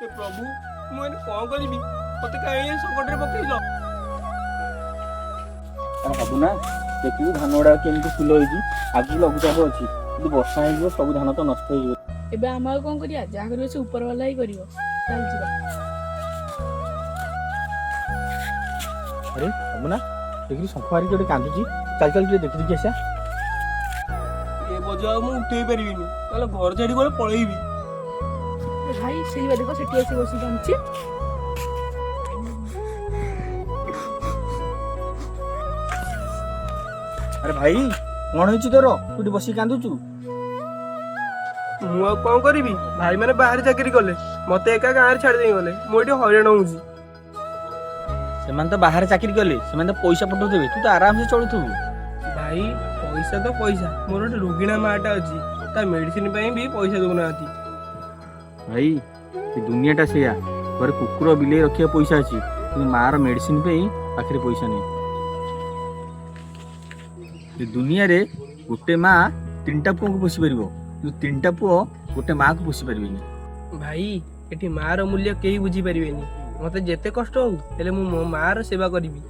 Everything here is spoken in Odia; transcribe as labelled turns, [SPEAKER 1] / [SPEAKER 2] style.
[SPEAKER 1] ହେ ପ୍ରଭୁ, ମୁଁ ଏଇନେ କଣ କରିବି? ମତେ କାହିଁ ଏ ସଙ୍କଟରେ ପକେଇଲ?
[SPEAKER 2] କଣ ହବ ନା, ଦେଖିବୁ ଧାନ ଗୁଡାକ କେମିତି ଫୁଲ ହେଇଛି। ଆଗକୁ ଲଘୁଚାପ ଅଛି, କିନ୍ତୁ ବର୍ଷା ହେଇଯିବ, ସବୁ ଧାନ ତ ନଷ୍ଟ ହେଇଯିବ।
[SPEAKER 3] ଏବେ ଆମେ ଆଉ କଣ କରିବା? ଯାହା କରିବ ସେ ଉପର ବାଲା ହିଁ କରିବ। ଚାଲ ଯିବା।
[SPEAKER 2] ଆରେ ହବ ନା, ଦେଖିଲୁ ଶଙ୍ଖ ମାରିକି ଗୋଟେ କାନ୍ଦୁଛି। ଚାଲ ଚାଲ, ଟିକେ ଦେଖି ଦେଖି ଆସିବା।
[SPEAKER 1] ଏ ବୋଝ ଆଉ ମୁଁ ଉଠେଇ ପାରିବିନି, ନହେଲେ ଘର ଛାଡି କୁଆଡେ ପଳେଇବି।
[SPEAKER 3] ଏ ଭାଇ, ସେଇ ବା ଦେଖ, ସେଠି ଆସି ବସି କାନ୍ଦୁଛି।
[SPEAKER 2] ଆରେ ଭାଇ, କଣ ହେଇଛି ତୋର? ତୁ ଏଠି ବସିକି କାନ୍ଦୁଛୁ?
[SPEAKER 1] ମୁଁ ଆଉ କଣ କରିବି? ଭାଇମାନେ ବାହାରେ ଚାକିରି କଲେ, ମତେ ଏକା ଗାଁରେ ଛାଡି ଦେଇ ଗଲେ। ମୁଁ ଏଠି ହଇରାଣ ହଉଛି।
[SPEAKER 2] ସେମାନେ ତ ବାହାରେ ଚାକିରି କଲେ, ସେମାନେ ତ ପଇସା ପଠଉଥିବେ, ତୁ ତ ଆରାମସେ ଚଳୁଥିବୁ।
[SPEAKER 1] ଭାଇ, ପଇସା ତ ପଇସା, ମୋର ଗୋଟେ ରୋଗିଣା ମାଟା ଅଛି, ତା ମେଡିସିନ ପାଇଁ ବି ପଇସା ଦଉନାହାନ୍ତି।
[SPEAKER 2] ଭାଇ, ଏ ଦୁନିଆଟା ସେଇଆ। ଘରେ କୁକୁର ବିଲେଇ ରଖିବା ପଇସା ଅଛି, କିନ୍ତୁ ମାର ମେଡିସିନ ପାଇଁ ପାଖରେ ପଇସା ନାହିଁ। ଏ ଦୁନିଆରେ ଗୋଟେ ମା ତିନିଟା ପୁଅକୁ ପୋଷି ପାରିବ, କିନ୍ତୁ ତିନିଟା ପୁଅ ଗୋଟେ ମାକୁ ପୋଷି ପାରିବେନି।
[SPEAKER 1] ଭାଇ, ଏଠି ମାର ମୂଲ୍ୟ କେହି ବୁଝିପାରିବେନି। ମତେ ଯେତେ କଷ୍ଟ ହଉ, ହେଲେ ମୁଁ ମୋ ମାର ସେବା କରିବି।